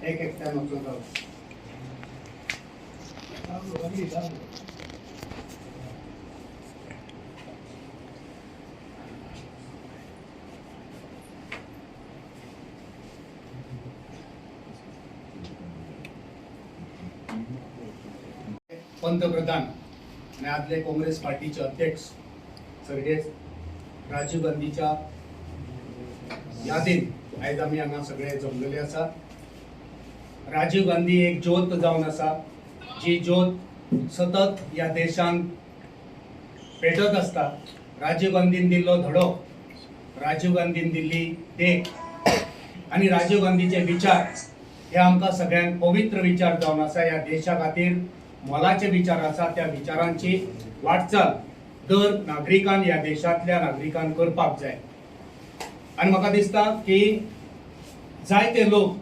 एक एकट्यान वचून राव. पंतप्रधान आणि आदले काँग्रेस पार्टीचे अध्यक्ष सर्गेस्त राजीव गांधीच्या यादीन आयज आमी हांगा सगळे जमलेले आसा. राजीव गांधी एक ज्योत जावन आसा, जी ज्योत सतत ह्या देशांत पेटत आसता. राजीव गांधीन दिल्लो धडो, राजीव गांधीन दिल्ली देख आनी राजीव गांधीचे विचार हे आमकां सगळ्यांक पवित्र विचार जावन आसा. ह्या देशा खातीर मोलाचे विचार आसा. त्या विचारांची वाटचाल दर नागरिकान, ह्या देशांतल्या नागरिकान करपाक जाय. आनी म्हाका दिसता की जायते लोक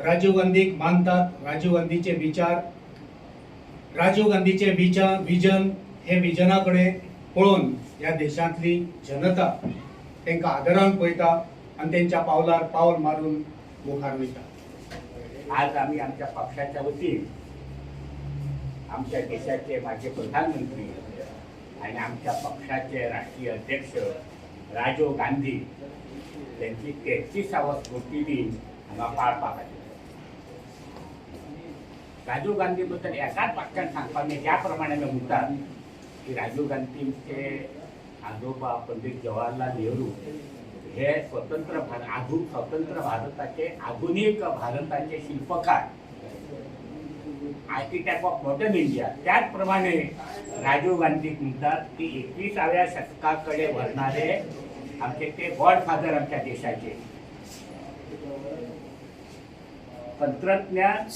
राजीव गांधीक मानतात. राजीव गांधीचे विचार, राजीव गांधीचे विचार, विजन, हे विजना कडेन पळोवन ह्या देशांतली जनता तांकां आदरान पळयता आनी तेंच्या पावलार पावल मारून मुखार वयता. आज आम्ही आमच्या पक्षाच्या वतीन आमच्या देशाचे माजी प्रधानमंत्री आणि आमच्या पक्षाचे राष्ट्रीय अध्यक्ष राजीव गांधी त्यांची 33वा स्मृती दिन हांगा पाळपा खातीर. राजीव गांधी बद्दल एकाच वाक्यान सांगपाक जाय, ज्या प्रमाणे आमी म्हणटात की राजीव गांधींचे आजोबा पंडित जवाहरलाल नेहरू हे स्वतंत्र भारत स्वतंत्र भारताचे, आधुनिक भारताचे शिल्पकार, आर्किटेक्ट ऑफ मॉडर्न इंडिया. त्याचप्रमाणे राजीव गांधीक म्हणटात की 21व्या शतकाकडे व्हरणारे आमचे ते गॉडफादर आमच्या देशाचे. तंत्रज्ञान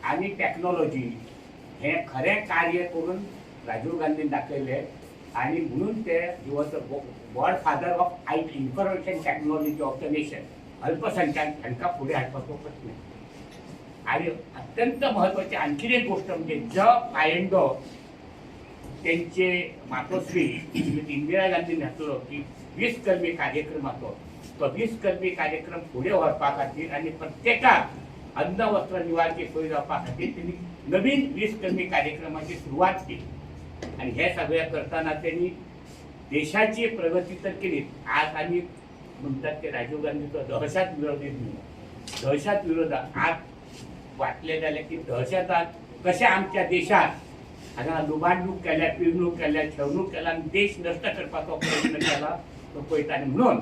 आणि टॅक्नॉलॉजी हे खरें कार्य करून राजीव गांधीन दाखयलें आणि म्हणून ते he was the godfather of information technology of the nation. अल्पसंख्याक हांकां फुडें हाडपाचो प्रश्न. आणि अत्यंत महत्वाची आणखीन एक गोष्ट म्हणजे जो पायंडो त्यांचे मातोश्री श्रीमती इंदिरा गांधीन घातलो की 20 कलमी कार्यक्रमाचो, तो 20 कलमी कार्यक्रम फुडें व्हरपा खातीर आनी प्रत्येकाक अन्न वस्त्र निवारची सोय जावपा खातीर त्यांनी नवीन 20 कलमी कार्यक्रमाची सुरवात केली. आणि हे सगळे करताना त्यांनी देशाची प्रगती तर केली. आज आम्ही म्हणतात की राजीव गांधीचो दहशत विरोधी, दहशत विरोध आज वाटले जाल्यार की दहशतान कशें आमच्या देशात हांगा लुबाडणूक केल्या, पिरणूक केल्या, छळणूक केला आनी देश नश्ट करपाचो प्रयत्न केला तो पळयता. आनी म्हणून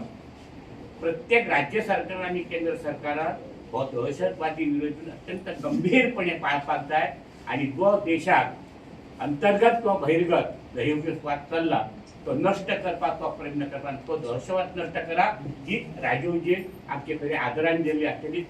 प्रत्येक राज्य सरकार आनी केंद्र सरकारान हो दहशतवादी विरोधी अत्यंत गंभीरपणे पाळपाक जाय आनी जो देशाक अंतर्गत किंवा बहिर्गत दहशतवाद चल्ला तो नश्ट करपाचो प्रयत्न करपा आनी तो दहशतवाद नश्ट करा ही राजीवजी आमचे खरी आदरांजली आसतली.